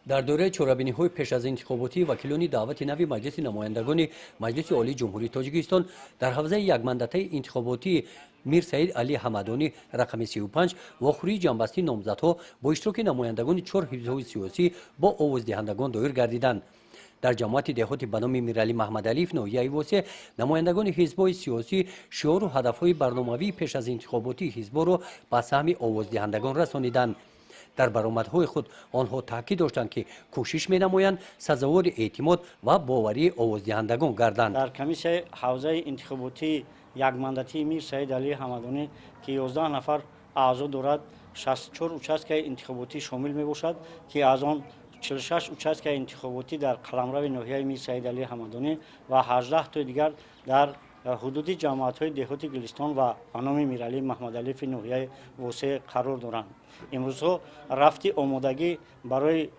Дар доираи чорабиниҳои пеш аз интихоботии вакилони даъвати нави Маҷлиси намояндагони Маҷлиси Олии Ҷумҳурии Тоҷикистон дар ҳавзаи якмандатаи интихоботии Мир Саид Алӣ Ҳамадонӣ рақами 35 вохӯрии ҷамъбастии номзадҳо бо иштироки намояндагони чор ҳизбҳои сиёсӣ бо овоздиҳандагон доир гардиданд. Дар ҷамоати деҳоти ба номи Миралӣ Маҳмадалиев ноҳияи Восе намояндагони ҳизбҳои сиёсӣ шиору ҳадафҳои барномавии пеш аз интихоботии ҳизбҳоро ба саҳми овоздиҳандагон расониданд. Дар баромадҳои худ онҳо таъкид доштанд, ки кӯшиш менамоянд сазовори эътимод ва боварии овоздиҳандагон гарданд. Дар комиссияи ҳавзаи интихоботии якмандатии Мир Саид Алии Ҳамадонӣ, ки 11 нафар аъзо дорад, 64 участкаи интихоботӣ шомил мебошад, ки аз он 46 участкаи интихоботӣ дар қаламрави ноҳияи Мир Саид Алии Ҳамадонӣ ва 18 тои дигар дар ҳудуди ҷамоатҳои деҳоти Гулистон ва ба номи Миралӣ Маҳмадалиеви ноҳияи Восе қарор доранд. Имрӯзҳо рафти омодагӣ барои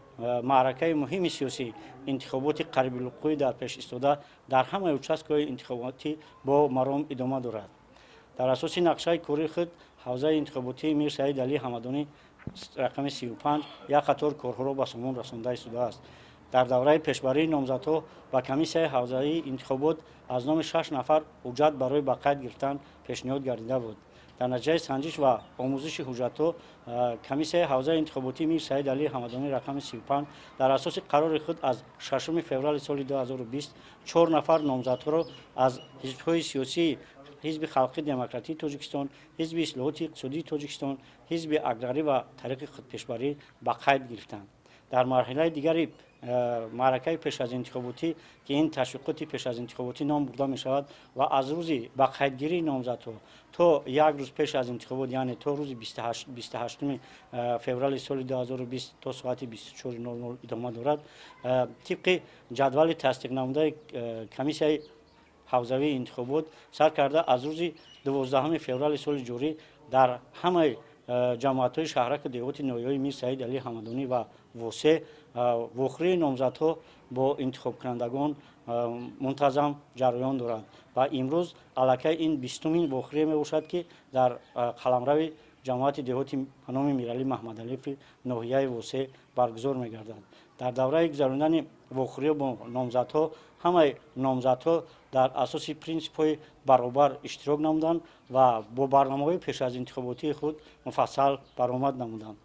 маъракаи муҳими сиёсӣ, интихоботи қарибилвуқӯӣ дар пеш истода, дар ҳамаи участкаҳои интихоботӣ бо маром идома дорад. Дар асоси нақшаи кории худ ҳавзаи интихоботии Мир Саид Алии Ҳамадонӣ рақами 35 як қатор корҳоро ба сомон расонда истодааст. Дар давраи пешбарии номзадҳо ба комиссияи ҳавзаии интихобот аз номи шаш нафар ҳуҷҷат барои ба қайд гирифтан пешниҳод гардида буд. Дар натиҷаи санҷиш ва омӯзиши ҳуҷҷатҳо комиссияи ҳавзаи интихоботии Мир Саид Алии Ҳамадонӣ рақами 35 дар асоси қарори худ аз 6 феврали соли 2020 чор нафар номзадҳоро аз ҳизбҳои сиёсии Ҳизби халқи демократии Тоҷикистон, Ҳизби ислоҳоти иқтисодии Тоҷикистон, Ҳизби аграрӣ ва тариқи худпешбарӣ ба қайд гирифтанд. Дар марҳилаи дигари маъракаи пеш аз интихоботӣ, ки ин ташвиқоти пеш аз интихоботӣ ном бурда мешавад ва аз рӯзи ба қайдгирии номзадҳо то як рӯз пеш аз интихобот, яъне то рӯзи 28 феврали соли 2020 то соати 24:00 идома дорад, тибқи ҷадвали тасдиқнамудаи комиссияи ҳавзавии интихобот, сар карда аз рӯзи 12 феврали соли ҷорӣ дар ҳамаи ҷамоатҳои шаҳраку деҳоти ноҳияҳои Мир Саид Алӣ Ҳамадонӣ ва Восе вохӯрии номзадҳо бо интихобкунандагон мунтазам ҷараён дорад ва имрӯз аллакай ин 20-умин вохӯрие мебошад, ки дар қаламрави ҷамоати деҳоти ба номи Миралӣ Маҳмадалиеви ноҳияи Восе баргузор мегардад. Дар давраи гузарондани вохӯриҳо бо номзадҳо ҳамаи номзадҳо дар асоси принсипҳои баробар иштирок намуданд ва бо барномаҳои пеш аз интихоботии худ муфассал баромад намуданд.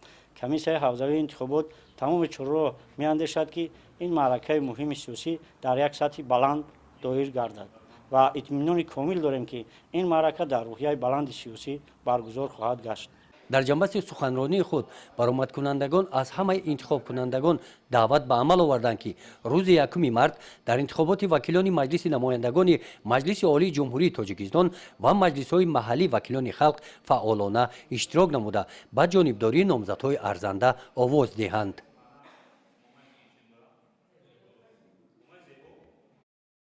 Комиссияи ҳавзавии интихобот тамоми чораро меандешад, ки ин маъракаи муҳими сиёсӣ дар як сатҳи баланд доир гардад, ва итминони комил дорем, ки ин маърака дар рӯҳияи баланди сиёсӣ баргузор хоҳад гашт. Дар ҷамъбасти суханронии худ баромадкунандагон аз ҳамаи интихобкунандагон даъват ба амал оварданд, ки рӯзи 1 март дар интихоботи вакилони Маҷлиси намояндагони Маҷлиси Олии Ҷумҳурии Тоҷикистон ва маҷлисҳои маҳаллӣ вакилони халқ фаъолона иштирок намуда, ба ҷонибдории номзадҳои арзанда овоз диҳанд.